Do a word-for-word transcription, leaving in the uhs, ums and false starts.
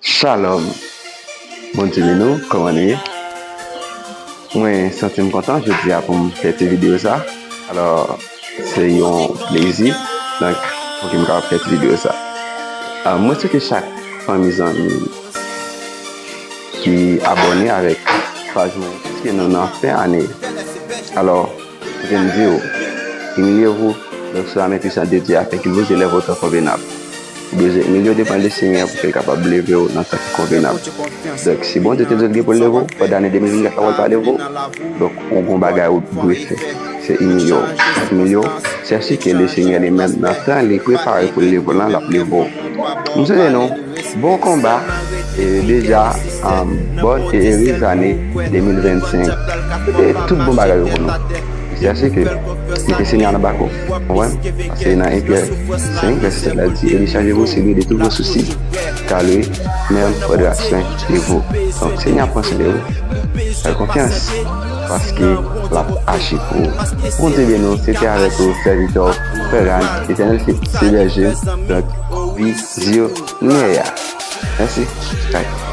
Shalom. Bondye beni w, kòman nou ye? Mwen santi m kontan jodi a pou m fè ti videyo sa. Alò, se yon plezi, donk, pou ke m kapab fè ti videyo sa. Ah, mwen swete chak fanmi zanmi ki abòne avèk paj mwen, piske nou nan fen ane. Alò, Epi m di w, imilye w, donk, sou la men pwisan de Dye a, afin qu'il vous élève au temps convenable. Ou bezwen imilye w devan Lesenyè pou ke l kapab leve w nan tan ki konvenab. Donk, si Bondye te di w l gen pou l leve w, pandan ane de mil vennkat la, w al pa leve w, donk, ou gon bagay ou dwe fè. Se imilye w. Imilye w, sèche ke Lesenyè li menm, nan tan li prepare pou l leve w lan, l ap leve w. M swete nou bon konba, e deja, um, bòn e erez ane de mil vennsenk. E tout bon bagay yo pou nou. Sèche ke mete Senyè a nan bak ou. Konprann? Paske nan en Pyè senk, vèsè sèt la di, et déchargez-vous sur lui de tous vos soucis, car lui-même prendra soin de vous. Donk, Senyè a pran swen de ou. Fè l konfyans, paske l ap aji pou ou. Bondye beni w, se te avèk ou, sèvitè w, Frè Rans, Letènèl se, se bèje, donk, vizyonè a. Mèsi. Bye.